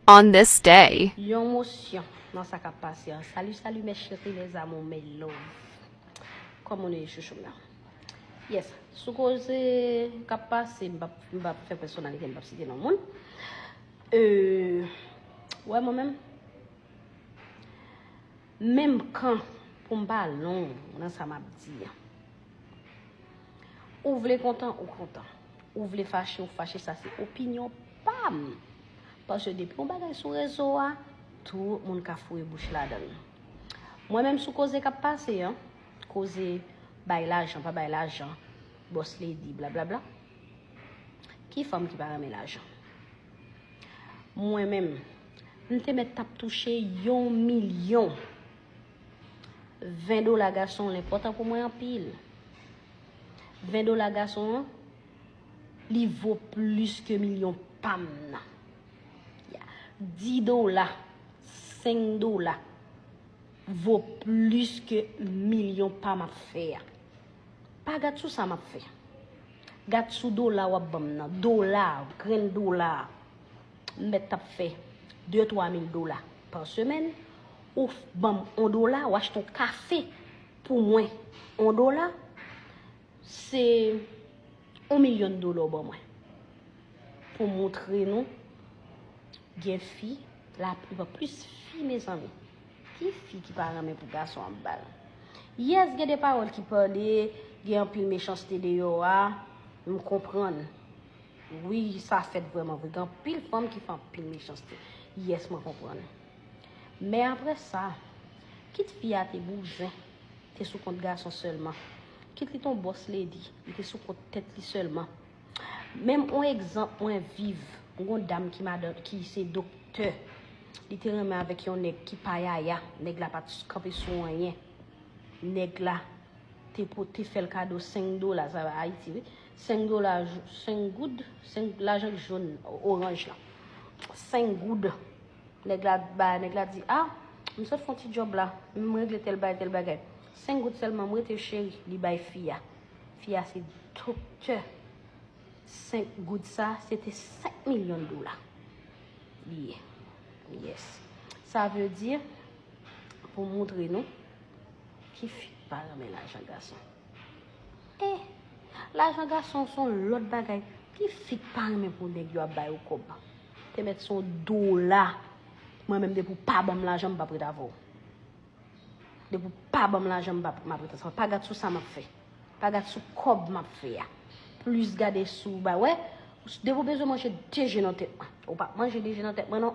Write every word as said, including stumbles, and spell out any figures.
on this day. Yon mosyon nan sa k ap pase an. Salut, salut mes chéris, mes amours, mes love. Kòman nou ye chouchou m nan? Yes, sou koze k ap pase, m p ap m p ap fè pèsonalite, m p ap site non moun. Euh, wè mwen menm, menm kan pou m pa long nan sa m ap di an. Ou vle kontan, ou kontan. Ou vle fache, ou fache, sa se opinyon pa m. Paske depi yon bagay sou rezo a, tout moun ka foure bouch ladan l. Mwen menm sou koze k ap pase an, koze bay lajan, pa bay lajan, boss lady, blablabla. Ki fanm ki pa renmen lajan? Mwen menm, m te mèt t ap touche yon milyon. Ven dola gason l enpòtan pou mwen anpil. Ven dola gason an, li vo plis ke milyon pa m nan. Di dola, senk dola, vo plis ke milyon pa m ap fè a. Pa gad sou sa m ap fè. Gad sou dola w ap ban m nan. Dola, grenn dola. M mèt t ap fè de twa mil dola pa semèn. Ou ban m yon dola, w achte yon kafe pou mwen yon dola, se yon milyon dola w ban mwen. Pou montre nou, gen fi, laplipa plis fi, mezanmi. Ki fi ki pa renmen pou gason ap ba l? Yes, gen de pawòl ki pale, gen anpil mechanste deyò a, m konprann. Wi, sa fèt vrèman vre. Gen anpil fanm ki fè anpil mechanste. Yes, mwen konprann. Men apre sa, kit fi a te bouzen, te sou kont gason sèlman. Kit li te yon boss lady, li te sou kont tèt li sèlman. Menm yon egzanp mwen viv, m gon dam ki madan, ki se doktè. Li te renmen avèk yon nèg ki pa yaya. Nèg la pa t kanpe sou anyen. Nèg la te pote fè l kado senk dola, sa Ayiti, wi. Senk dola, senk goud, senk lajan jòn, oranj la. Senk goud. Nèg la ba, nèg la di, a, m sot fè yon ti djòb la, m regle tèl bagay, tèl bagay. Senk goud sèlman, m rete cheri, li bay fi a. Fi a se doktè. Senk goud sa, se te senk milyon dola. Li ye. Yes. Sa vle di, pou montre nou, ki fi k pa renmen lajan gason. E, lajan gason se yon lòt bagay. Ki fi k pa renmen pou nèg yo ap ba yo kòb? Te mèt se yon dola. Mwen menm, depi w pa ban m lajan, m p ap ret avè w. Depi w pa ban m lajan, m p ap, m ap ret ansanm. Pa gad sou sa m ap fè. Pa gad sou kòb m ap fè a. Plis gade sou ba, wè, depi w bezwen manje de je nan tèt mwen. Ou p ap manje de je nan tèt mwen, non.